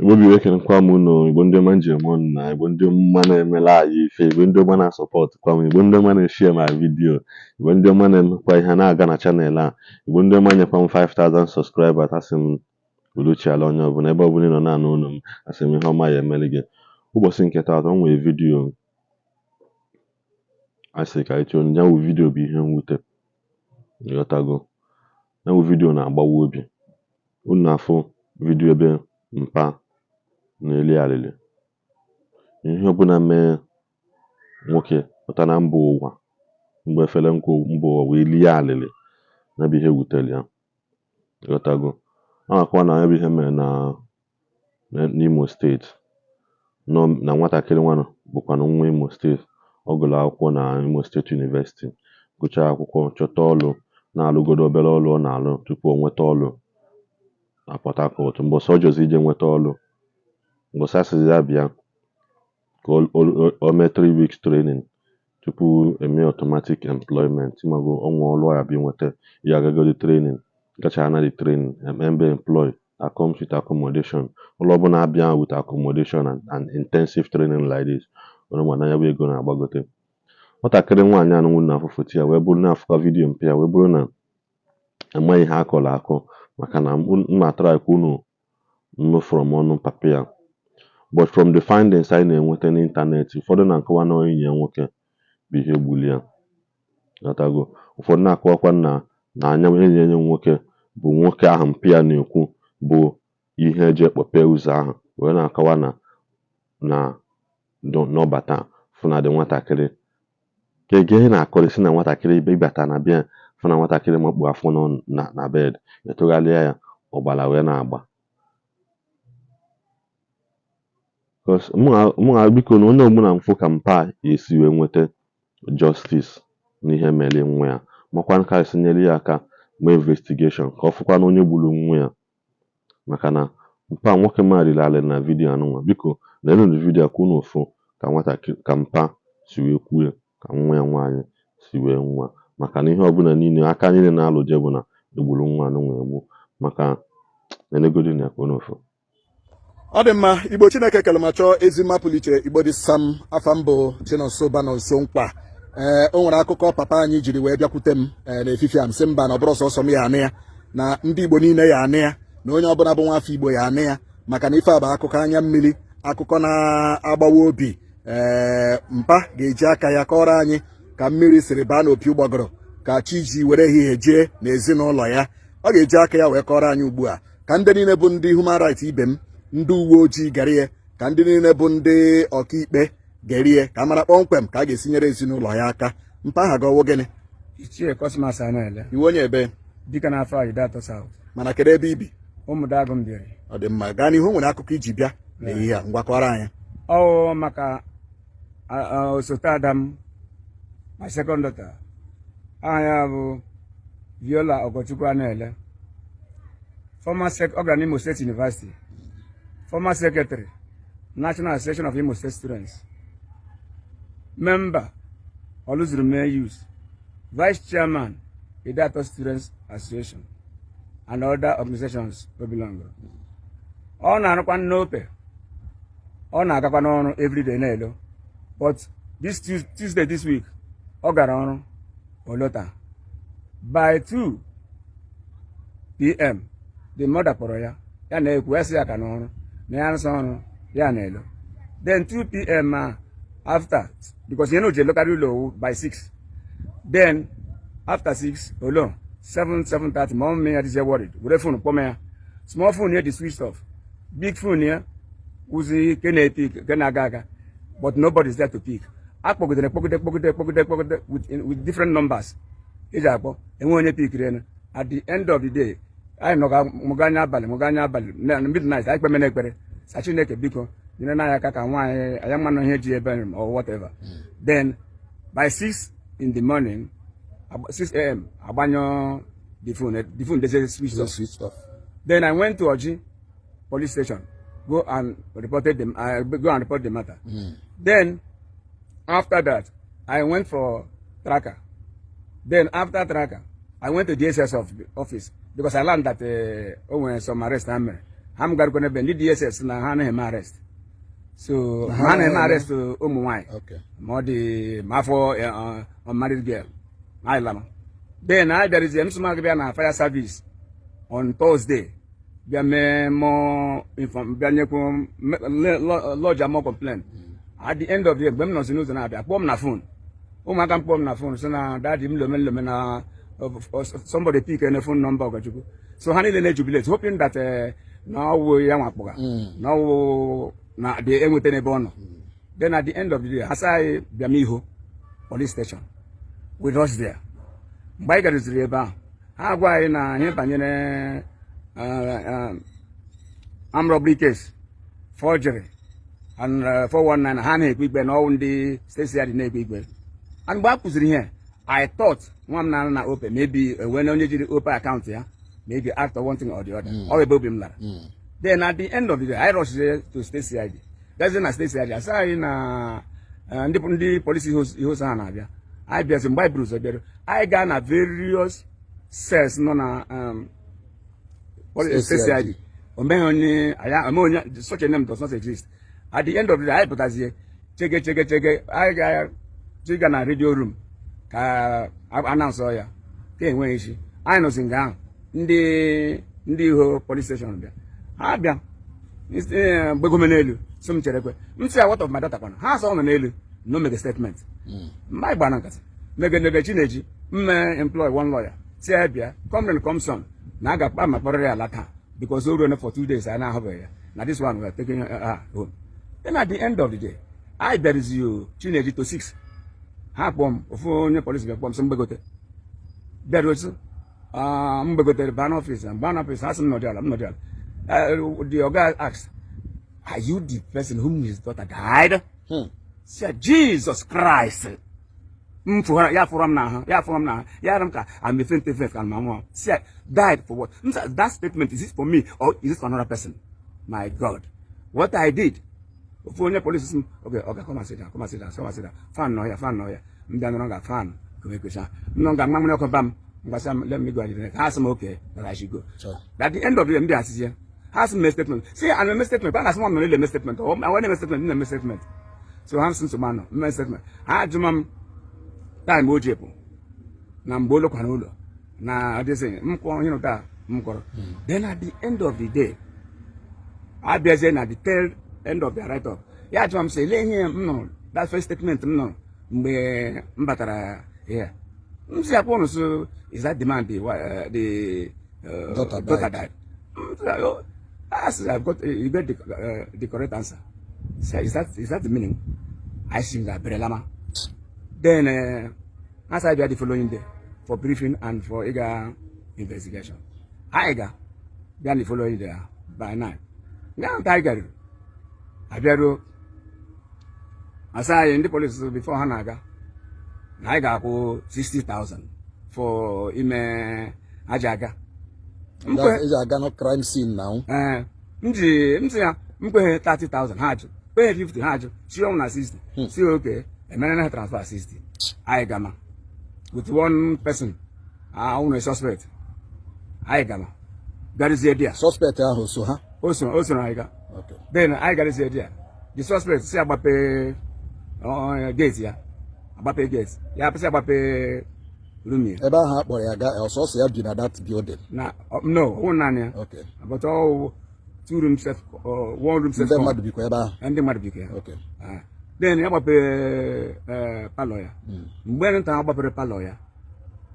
Igbo bụ ekenekwa m unu. Igbo ndị ọma nji eme ọnụ, na Igbo ndị ọma na-emela anyị ife, Igbo ndị ọma na-asọpọtụkwa m, Igbo ndị ọma na-eshare ma video, Igbo ndị ọma na-emekwa ihe na-aga na channel a, Igbo ndị ọma nyekwa m 5000 subscribers. Asị m udochi ala onye ọbụla ebe ọbụla ị nọ na-anụ olu m. Asị m ihe ọma ya emeli gị ụbọchị nke taata. O nwere video asị ka anyị chọọ. Ya wụ video bụ ihe mwute, ịghọtago? Ya wụ video na-agbawa obi. Unu na-afụ video ebe mpa na-eli alịlị. Ihe ọbụla mee nwoke pụta na mba ụwa, mgbe efere nkụ mba ụwa wee lie alịlị, ya bụ ihe wutere ya, ịghọtago? Ọ na-akọwa na ya bụ ihe mere na n'Imo Steeti nọ na nwatakịrị nwanụ bụkwanụ nwa Imo Steeti. Ọ gụrụ akwụkwọ na Imo State University, gụchaa akwụkwọ, chọta ọrụ, na-alụgodo obere ọrụ ọ na-alụ tupu o nweta ọrụ na Port Harcourt. Mbọsị ọ jọzi ije nweta ọrụ, mbọsị asịzi ya bịa ka o mee 3 weeks training tupu eme automatic employment. Ịmago ọnwa ọrụ ya bụ inweta ya, agagodi training, gachara na the training, eme employ that comes with accommodation. Ụlọ ọbụla abịa with accommodation and intensive training like this, ọrụ ma na ya bụ ego na-agbagote. Nwatakịrị nwaanyị anụnwụ na-afụ foto ya wee bụrụ na-afụkwa video mpe ya wee bụrụ na amaghị ihe akọrọ akọ, maka na m na-atara ka unu nụ from ọnụ papa ya. But from the findings anyị na-enweta n'ịntanetị, ụfọdụ na-akọwa na enyi ya nwoke bụ ihe gburu ya, ghọtago? Ụfọdụ na-akọwakwa na anya enyi ya nwoke bụ nwoke ahụ mpa ya na-ekwu bụ ihe eji ekpọpe ụzọ ahụ, wee na-akọwa na n'ọbata fụ na dị nwatakịrị ka ege na-akọrịsị na nwatakịrị ịbata na bịa fụ na nwatakịrị makpu afọ nọ na bed, etụgharịa ya, ọbara wee na-agba. Because mụ biko, na onye ọbụla mfụ ka mpa a esi wee nweta justice n'ihe mere nwa ya, makwa ka esi nyere ya aka mee investigation ka ọ fụkwa na onye gburu nwa ya, maka na mpa nwoke ma riri alị na video anụnwa. Biko leenụ video ka unu fụ ka nwatakịrị, ka mpa si wee kwuo ka nwa ya nwaanyị si wee nwa, maka na ihe ọbụla niile aka niile na-alụje bụ na egburu nwa anụnwa egbu. Maka nenegodi na ya ka unu fụ. Ọ dị mma. Igbo Chineke kele ma chọọ ezi mma pụrụ iche. Igbo dị sam. Afa mbụ Chinonso Banonso Nkwa. Ee, o nwere akụkọ papa anyị jiri wee bịakwute m ee n'efifie a. M sị mba, na ọ bụrụ sọsọ m ya anụ ya, na ndị Igbo niile ya anụ ya, na onye ọbụla bụ nwafọ Igbo ya anụ ya, maka na ife a bụ akụkọ anya mmiri, akụkọ na-agbawa obi. Ee, mpa ga-eji aka ya kọrọ anyị ka mmiri siri baa n'opi ụgbọgọrọ, ka chi ji were ehihie jee n'ezinụlọ ya. Ọ ga-eji aka ya wee kọrọ anyị ugbu a, ka ndị niile bụ ndị human rights ibe m, ndị uwe ojii garie, ka ndị niile bụ ndị ọkaikpe gerie, ka a mara kpọmkwem ka a ga-esi nyere ezinụlọ ya aka. Mpa, aha gị ọwụ gịnị? Ichie Cosmas Anele. Iwe onye ebe? Dịka n'afọ Ideato South. Mana kedu ebe ibi? Ụmụdagụ Mbieri. Ọ dị mma, gaa n'ihu. Nwere akụkọ iji bịa n'ehihie a, ngwakọrọ anyị. Ọ maka osote ada m, my second daughter. Aha ya bụ Viola Ogochukwu Anele, former sec ọ gara n'Imo State University, former secretary, National Association of Imo State Students, member Oluzurume Youth, vice chairman, Ideato Students Association and other organizations o belong. Ọ na-arụkwa n'ope, ọ na-agakwa n'ọrụ everyday na-elo, but this Tuesday this week ọ gara ọrụ olota by 2 p.m. The mother kpọrọ ya, ya na-ekwu, ya sị ya ka n'ọrụ na ya nsọ ọrụ ya na-elo. Then 2 p.m. ma after, because ihe na o ji elokarị ụlọ owu by 6. Then after 6 olo 7, 7:30, ma ọ ya dịzie worried, were phone kpọm ya. Small phone ya dị switched off, big phone ya wụzi ke na-epick, ke na-aga aga, but nobody is there to pick. Akpọgidere, kpọgide, kpọgide, kpọgide, kpọgide with different numbers eji akpọ, enwe onye pickiri enu. At the end of the day, anyị nọga mụga anya abalị, mụga anya abalị na midnight. Anyị kpemene ekpere sa Chineke, biko nyere na anyị aka ka nwaanyị anyị mmanụ ihe ji ebe or whatever. Then by 6 in the morning, 6 a.m., agbanyụ the phone. The phone dey switched off. Switched off. Then I went to Oji police station, go and reported them. I go and report the matter. Then after that, I went for tracker. Then after tracker, I went to DSS of office because I learned that o nwere some arrest ha mere. Ha m garukwa n'ebe ndị DSS na ha anaghị eme arrest, so ha na-eme arrest ụmụ nwaanyị ma ọ dị ma afọ unmarried girl. Anyị lama. Then anyị bịarizie, m sị m bịa na fire service on Thursday, bịa mee more inform, bịa nyekwu lodge more complaint. At the end of the day, mgbe m nọzi n'ụzọ na-abịa, kpọọ m na phone, ụmụaka m kpọọ m na phone, sị na daddy m lome nlome na somebody pick na phone number Ọgachukwu. So ha niile na-ejubilate, hoping that na ọwụ ya nwa kpọga na ọwụ na dị enweta n'ebe ọ nọ. Then at the end of the day, ha sị anyị bịa m ihu police station with us there. Mgbe anyị garuziri ebe ahụ, ha gwa anyị na ihe banyere armed robbery case, forgery and 419, ha na-ekpe ikpe na ọwụ ndị state CID na-ekpe ikpe. And mgbe a kụziri ihe, I thought nwa m na-arụ na OPay, maybe enwere onye jiri OPay account ya, maybe after one thing or the other. Ọ bụ ebe obi m lara. Then at the end of the day, I rushed to state CID. Gazie na state CID, asị anyị na ndị polisi ihoso ha na-abịa. Anyị bịazi. Mgbe anyị buru ụzọ bịaru, anyị gaa na various cells nọ na state CID. Omeghị onye ome onye, such a name does not exist. At the end of the day, anyị pụtazie, chege chege chege, anyị ga chiga na radio room ka announce ya ka enweghị isi. Anyị nọzi nga ahụ, ndị iho police station bịa. Ha bịa gbegome n'elu, sị m cherekwe. M sị ya, "What of my daughter?" Kwana ha sọ ọ nọ n'elu no make a statement. Mgbe anyị gbara nkata megedebe Chineji mme employ one lawyer, si ya bịa complain comson na a ga-akpa ma kpọrọ ya ala taa, because o ruo for 2 days anyị na-ahụbeghị ya, na this one we are taking her home. Then at the end of the day, anyị bịaruzi o Chineji to 6, ha kpọọ m. Ofu onye polisi bịa kpọọ m, sị mgbegote bịaruo sị m gbegotere baa n'ọfịs. Baa n'ọfịs, ha sị m nọdụ ala. M nọdụ ala. The oga asked, "Are you the person whom his daughter died?" Say, "Jesus Christ." M fụrụ ya, fụrụ m n'ahụ ya, fụrụ m n'ahụ ya, m ka I'm a faint faint ka mama say, "Died for what?" M sị, "That statement, is it for me or is it for another person? My God, what I did?" Ofu onye polisi sị m, "Okay, oga, come and sit down, come and sit down, come and sit down. Fan nọ ya, fan nọ ya." M bịa nọrọ nga, fan kwecha m nọ nga, mma mmiri ọkụ ba m mgbasa m. "Let me go and," ha sị m, "Okay," that I should go. At the end of the day, m bịa asịsị ya, ha sị m mee statement. See, ana eme statement, a na-asị m nọ n'ile eme statement, ọ na eme statement, m na-eme statement. So ha sị nsogbu anọ mme statement. Ha ajụma m time o jepụ na mgbe o lokwara ụlọ na ọdịsị m kwụọ ihe nụta m kọrọ. Then at the end of the day, abịazie na the tail end of the write up, ya ajụma m sị, lee ihe m nụrụ, that first statement m nụrụ mgbe m batara here. M sị akpọ ụnụ, so is that the man, the Daughter daughter died. Died. M sị, "Oh," I said, "I've got you get the correct answer." Say, Is that the meaning?" I sing that Berelama. Then as I bịa the following day for briefing and for ịga investigation. Anyị ga bịa the following day by 9. Nga nta anyị garuru. Abịaruo. Asa anyị ndị polisi, before ha na-aga, na anyị ga-akwụ 60,000 for ime aja aga. That's eji aga no crime scene now. Ee, m ji m sị ya m kweghị 30,000, ha jụ, kweghị 50, ha jụ, si ọnwụ na 60. Si oke emere na transfer 60. Anyị gama with one person ahụ na suspect. Anyị gama bịaruzie dia. Suspect ahụ so ha? O so, o soro anyị ga. Then anyị garụzie dia, the suspect si agbape gate, ya agbape gate, ya sị agbape room ya. Ebe ahụ a kpọrọ ya gaa, ọsọsọ ya bi na that building? Na no, ọ wụ naanị ya. But all two room self, one room self. Ndị mmadụ bikwa ebe ahụ? Ndị mmadụ bikwa ya. Ah. Then ya gbapere parlour ya. Mgbe nta gbapere parlour ya,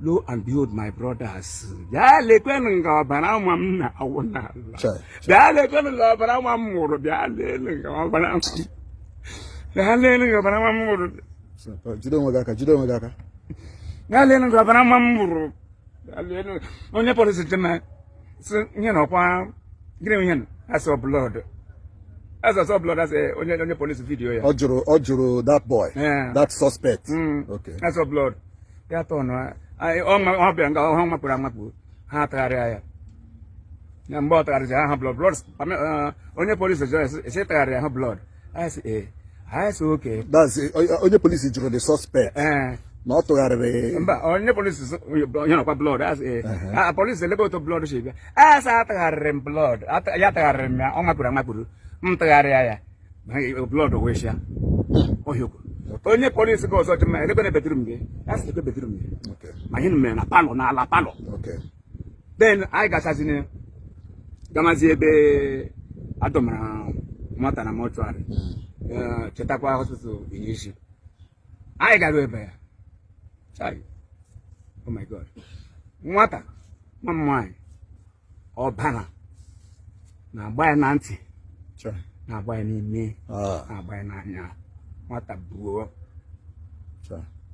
lo and behold, my brothers, bịa lekwenụ nga ọbara nwa m na-awụ n'ala. Chai. Bịa lekwenụ nga ọbara nwa m nwụrụ. Bịa leenụ nga ọbara nwa m, bịa leenụ nga ọbara nwa m nwụrụ. So, jide onwe gị aka, jide onwe gị aka. Bịa leenụ nga ọbara nwa m nwụrụ, bịa leenụ. Onye polisi dị sị ihe na ọkwa gịnị ihe nọ asọ blood, asọ blood, asị onye polisi video ya. Ọ jụrụ that boy? Yeah. That suspect? Asọ blood ya tọ nọ. Ọ bịara nga ọ mapụrụ amapụ, ha tagharịa ya na mgbe ọ tagharịsị ha blood blood, onye polisi jụrụ ya sị tagharịa ha blood. Anyị sị ee. Anyị sị okay. That's onye polisi jụrụ the suspect? Ee. Na ọ tụgharịrị? Mba, onye polisi onye nọkwa blood asị ah, polisi elebe otu blood si bịa, asị atụgharịrị m blood, ya atụgharịrị m ya, ọ makpuru amakpuru m tụgharịa ya, blood wee shịa ọhịa okwu. Onye polisi ka ọzọ dị mma elebe na bedroom gị, ya sị lekwe bedroom gị. Ma ihe mere na parlour, n'ala parlour. Then anyị gachazini gamazi ebe adọmara nwata na mortuary. Chetakwa hospital Inyishi anyị gara ebe ya. Chai, oh my God, nwata nwa m nwaanyị, ọbara na-agba ya na ntị, na-agba ya n'ime, na-agba ya n'anya. Nwata buo.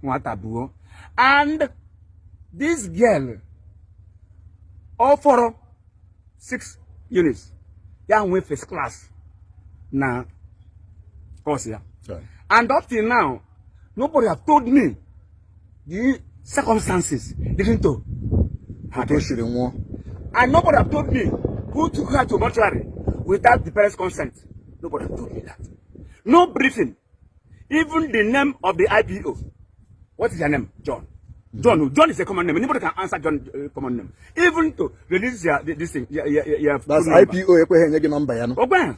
Nwata buo. And this girl, ọ fọrọ six units ya nwee first class na course ya. And up till now, nobody have told me the circumstances leading to her Otu o death. siri nwụọ. And nobody have told me who took her to mortuary without the parents' consent. Nobody have told me that. No briefing. Even the name of the IPO. What is your name? John. John who? John is a common name. Anybody can answer John, common name. Even to release your this thing, your That's phone number. IPO ekweghị enye gị nọmba ya nụ? Okay.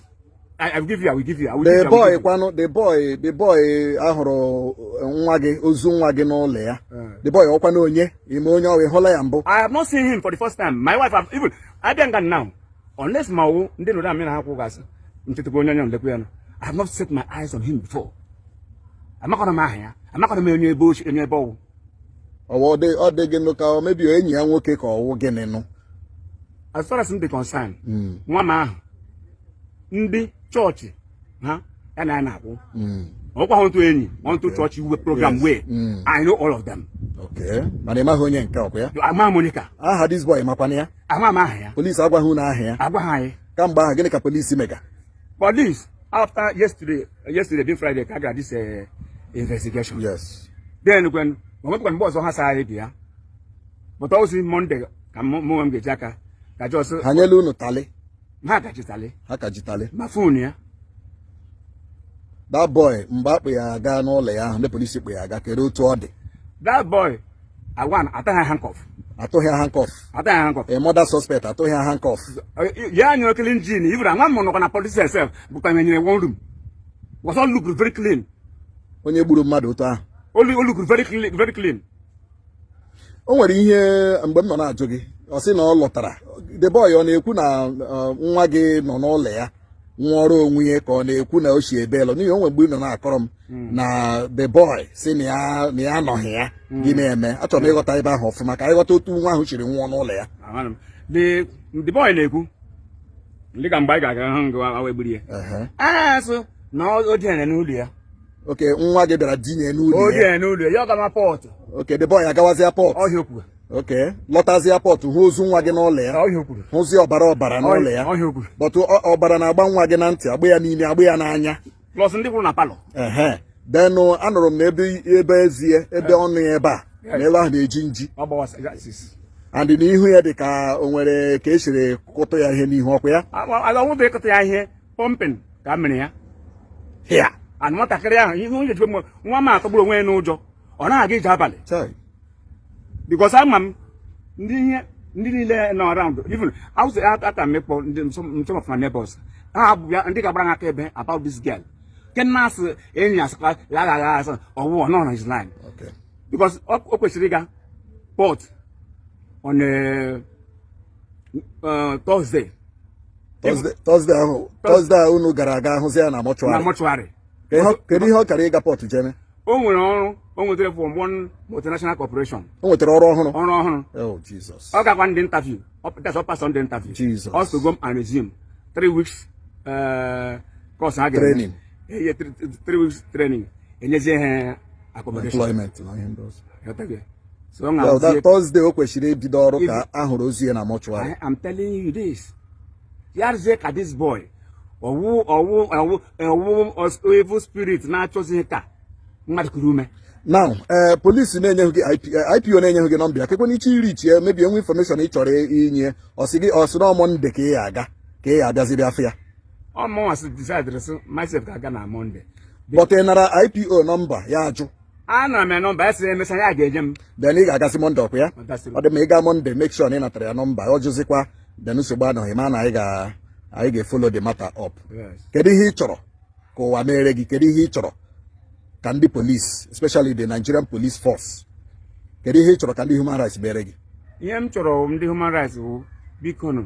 I will give you. I will give you. I will The give you. I will boy give you. kwanụ, the boy ahụrụ nwa gị, ozu nwa gị n'ụlọ ya, the boy ọkwa na onye ime onye ọwa ịhụla ya mbụ? I have not seen him for the first time. My wife have even abịa nga now. Unless ma ọwụ ndị nọrọ amị na ha kwụ gasị nchetakwa onye anya nlekwa ya nọ. I have not set my eyes on him before. Amakọrọ m aha ya. Amakọrọ m onye ebe ochi, onye ebe ọwụ. Ọwa ọ dị gị nụ ka ọ mebi enyi ya nwoke ka ọwụ gịnị nụ? As far as I'm concerned, nwa m ahụ, ndị chọọchị ha ya na ya na-akwụ. Ọkwa ha otu enyi, otu chọọchị uwe program wee. I know all of them. Okay, mana ị maghị onye nke ọkwa ya? Ama m onye ka. Aha this boy makwana ya? Ama m aha ya. Polisi agwaghị unu aha ya? Agwa ha anyị. Kamgbe ahụ, gịnị ka polisi mega? Police, after yesterday, yesterday being Friday, ka a gara this investigation. Then when ma nwepụkwa mgbe ọzọ ha saa anyị bịa. But also Monday ka mụ onwe m ga-eji aka ka just Ha nyela unu tally? Ha gachitali. Ha ka ji tally? Ma phone ya. That boy, mgbe akpụ ya aga n'ụlọ ya ahụ, ndị polisi kpụ ya aga, kedu otu ọ dị? That boy, I ataghị handcuff. Atụghị ya handcuff? Ataghị handcuff. A murder suspect atụghị ya handcuff? Ya anya clean jean, even nwa m nọkwa na police itself bụkwa nyere one room. Was all look very clean. Onye gburu mmadụ otu ahụ? O look very clean, very clean. O nwere ihe mgbe m nọ na-ajụ gị, ọ sị na ọ lọtara. The boy, ọ na-ekwu na nwa gị nọ n'ụlọ ya nwụọrọ onwe ya, ka ọ na-ekwu na o si ebe lọ? N'ihi o nwere mgbe ị nọ na-akọrọ m na the boy si na ya anọghị ya gị na-eme. Achọrọ m ịghọta ebe ahụ ọfụma ka anyị ghọta otu nwa ahụ chiri nwụọ n'ụlọ ya. Amara m. The boy na-ekwu dịka mgbe anyị ga-aga hụ ngụ awa egburu ya. Asụ na o dinere n'ụlọ ya. Oke nwa gị bịara dinye n'ụlọ O ya? dinere n'ụlọ ya, ọ gama port. Okay, the boy agawazịa port? Ọhịa o kwuru. Okay, lọtazịa port, hụ ozu nwa gị n'ụlọ ya? Ọhịa o kwuru. Hụzie ọbara ọbara n'ụlọ ya? Ọhịa o kwuru. But ọbara na-agba nwa gị na ntị, agba ya n'imi, agba ya n'anya. Plus ndị kwuru na parlour. Ehe, then anụrụ m na ebe ezie, ebe ọnụ ya ebe a na ebe ahụ na-eji nji. Ọ gbawa sis. And n'ihu ya dị ka o nwere ka esiri kụtụ ya ihe n'ihu, ọkwa ya? Ọnwụ ịkụta ya ihe, pumping ka mere ya. Ya. And nwatakịrị ahụ, ihe onye jikwa nwa m atọgburu onwe ya n'ụjọ, ọ na-aga ije abalị. Chai. Because ama m ndị ihe ndị niile nọ around, even awụsị aka m ịkpọ ndị some of my neighbors, ha bụ ya ndị ga-agbara ha aka ebe about this girl ke na-asị enyi asịkwa ya agha asị ọwụ ọ nọ na his line. Because o kwesịrị ịga port on Thursday. Thursday ahụ, Thursday ahụ unu gara aga hụzi ya na na mortuary? Mortuary. Kedu ihe ọ kara ịga port jeme? O nwere ọrụ o nwetara from one multinational corporation. O nwetara ọrụ ọhụrụ? Ọrụ ọhụrụ. Oh Jesus. Ọ gakwa ndị interview. That's all pass on the interview. Jesus. Also go and resume 3 weeks course ha ga-eme. Training. Yeah, 3 weeks training, enyezie ha accommodation. Employment na ihe ndị ọzọ. Ghọtago? So ọ Well, that ga-abụzie Thursday o kwesịrị ibido ọrụ ka a hụrụ ozu ya na mortuary? I am telling you this. Ya rụzie ka this boy ọwụ evil spirit na-achọzi ka mmadụ kuru ume. Now, ee, polisi na-enyeghị gị IP, IPO na-enyeghị gị nọmba ya, kekwana iche iri ichie mebi enwe information ị chọrọ inye, ọ sị gị, ọ sị na Monday ka ị ya aga, ka ị ya abịazi bịa afụ ya? Ọ mụnwa sị decide sị myself ga-aga na Monday. But ị nara IPO nọmba ya, ajụ. Anara m ya nọmba ya, sị emesịa ya ga-enye m. Then ị ga-agasị Monday, ọkwa ya? Ọ dasịrị. Ọ dị mma, ị gaa Monday, make sure na ị natara ya nọmba. Ọ jụzikwa, then nsogbu anọghị, ma na anyị ga-follow the matter up. Yes. Kedu ihe ị chọrọ ka ụwa mere gị? Kedu ihe ị chọrọ ka ndị police, especially the Nigerian Police Force, kedu ihe ị chọrọ ka ndị human rights mere gị? Ihe m chọrọ ndị human rights wụ, biko nụ,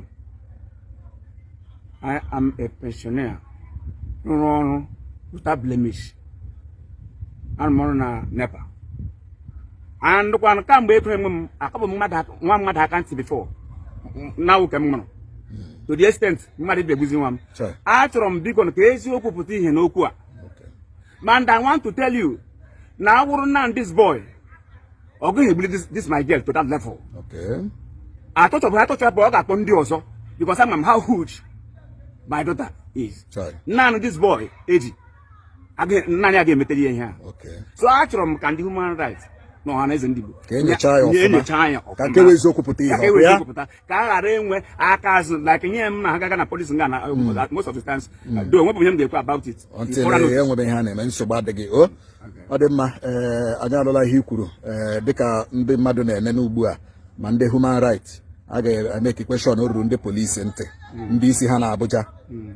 I am a pensioner rụrụ ọrụ without blemish. Arụ m ọrụ na NEPA, and kwanụ kamgbe ekwere m akọbụ mmadụ nwa mmadụ aka ntị before na ka m nwụrụ to the extent mmadụ ibe egbuzi nwa m. Achọrọ m, biko nụ, ka eziokwu pụta ihe n'okwu a. And I want to tell you na ọ bụrụ na this boy ọ gaghị egbuli this my girl to that level. Atọchọpụ atọchọpụ, ọ ga-akpọ ndị ọzọ, because ama m how huge my daughter is. Naanị this boy eji naanị a ga-emetere ya ihe a. So achọrọ m ka ndị human rights na ọha na eze ndị Igbo Ka enyocha ya ọfụma. Enyocha ya Ka ọfụma. nke wee eziokwu pụta ihe. Ka Ọkwa e wee ya? eziokwu pụta, ka a ghara inwe aka azụ like ihe m na ha gaga na police nga na most of the times, though enwebụ ihe m ga-ekwu about it. Until Further notice. enwebe ihe a na-eme, nsogbu adịghị o. Ọ dị mma. Ee, anyị alụla ihe i kwuru. Ee, dịka ndị mmadụ na-ene n'ugbu a, ma ndị human rights a ga-eme ka question o ruru ndị polisi ntị, ndị isi ha na Abuja,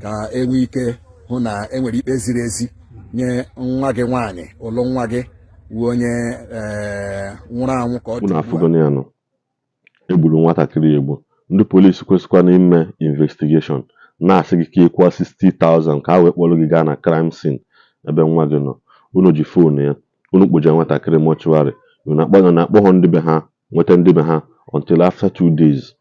ka enwee ike hụ na enwere ikpe ziri ezi nye nwa gị nwaanyị, ụlụ nwa gị wu onye ee nwụrụ anwụ ka ọ dị Unu ugbu a. afụgona ya nụ, egburu nwatakịrị egbu. Ndị polisi kwesịkwana ime investigation, na-asị gị ka ị kwụọ 60,000 ka ha wee kpọrọ gị gaa na crime scene ebe nwa gị nọ. Unu ji phone ya, unu kpoje nwatakịrị mortuary, unu akpọ na akpọghọ ndị be ha, nweta ndị be ha until after 2 days.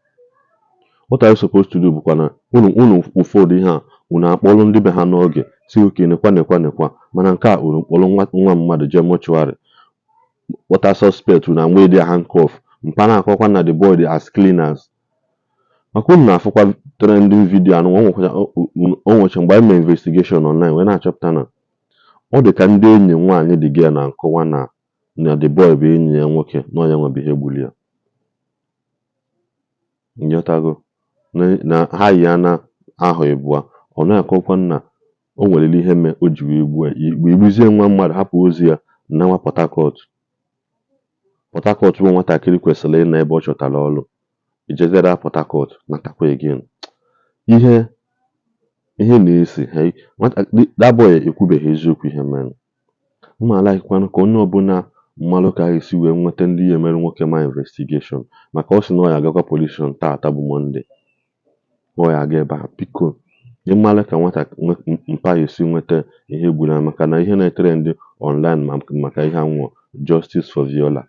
What are you supposed to do bụkwa na unu ụfọdụ ihe a, unu akpọrọ ndị be ha n'oge, si oke nekwa nekwa nekwa. Mana nke a, unu kpọrọ nwa mmadụ jee mortuary, kpọta suspect, unu amụọ ya handcuff, mpa na-akọkwa na the boy dị as clean as. Maka unu na-afụkwa trending video anụ o nwecha. Mgbe anyị mere investigation online, wee na-achọpụta na ọ dị ka ndị enyi nwaanyị dị gị na-akọwa na the boy bụ enyi ya nwoke, na ọ ya nwe bụ ihe gburu ya. Nghọtago na ha yi ya na ahọ ịbụa, ọ na-akọkwa na o nwere ihe mee o ji wee gbuo ya. Igbuzie nwa mmadụ, hapụ ozu ya nawa Port Harcourt. Port Harcourt bụ nwatakịrị kwesịrị ịnọ ebe ọ chọtara ọrụ, ijezere Port Harcourt natakwa again. Ihe na-ese ha nwata that boy ekwubeghị eziokwu ihe mere. Mma alaikwanụ ka onye ọbụla mmalụ ka a ga-esi wee nweta ndị ya emere nwoke ma investigation, maka ọ sị na ọ ya agakwa police station taata bụ Monday, ọ ya aga ebe a. Biko, ịmalụ ka nwata mpa ya esi nweta ihe gburu ya, maka na ihe na-etrend online maka ihe anwụ, "Justice for Viola,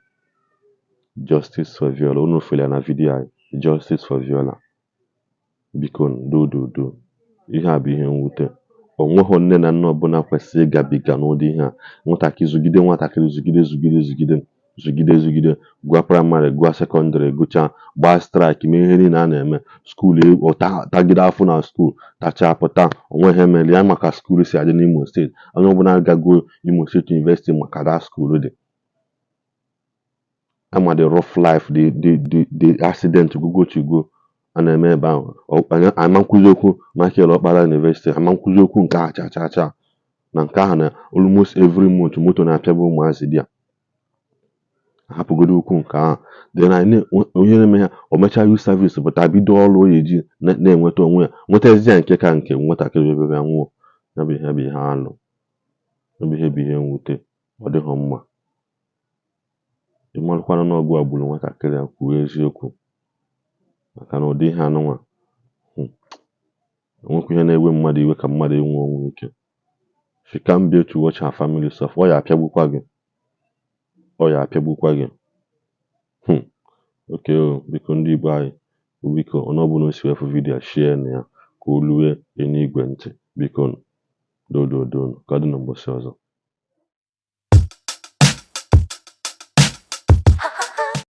justice for Viola." Unu fụrụ ya na video anyị, "Justice for Viola." Biko dododo, ihe a bụ ihe mwute. O nweghọ nne na nna ọbụla kwesịrị ịgabiga n'ụdị ihe a. Nwatakịrị zụgide nwatakịrị, zụgide, zụgide, zụgide, zụgide, zụgide, gụọ primary, gụọ secondary, gụchaa, gbaa strike, mee ihe niile a na-eme school, tagide afọ na school, tachaa pụta, onwe ihe mere ya. Maka school si adị n'Imo Steeti, onye ọbụla gago Imo State University maka that school dị ama the rough life, the accident gugochigo a na-eme ebe ahụ. Ama nkwuzi okwu Michael Okpara University, ama nkwuzi okwu nke ahụ cha cha cha na nke ahụ na almost every month moto na-apịagbu ụmụazị dị a. Hapụgodo okwu nke ahụ, then anyị onye na-eme ha, o mechaa youth service, pụta, bido ọrụ o eji na-enweta onwe ya, nwetazi ya. Nke ka nke nwatakịrị bịa bịa nwụọ, ya bụ ihe bụ ihe alụ, ya bụ ihe bụ ihe mwute. Ọ dịghọ mma. Ị marakwana na ọgụ a gburu nwatakịrị a, kwuo eziokwu, maka na ụdị ihe anụnwa onwekwa ihe na-ewe mmadụ iwe ka mmadụ inwe ọnwụ ike. She can't bear to watch her family suffer. Ọ ya apịagbukwa gị, ọ ya apịagbukwa gị. Okay o, biko, ndị Igbo anyị, biko, onye ọbụla o si wee fụ video a, share na ya ka o lue eluigwe ntị. Biko, dododo, ka ọ dị n'ụbọchị ọzọ.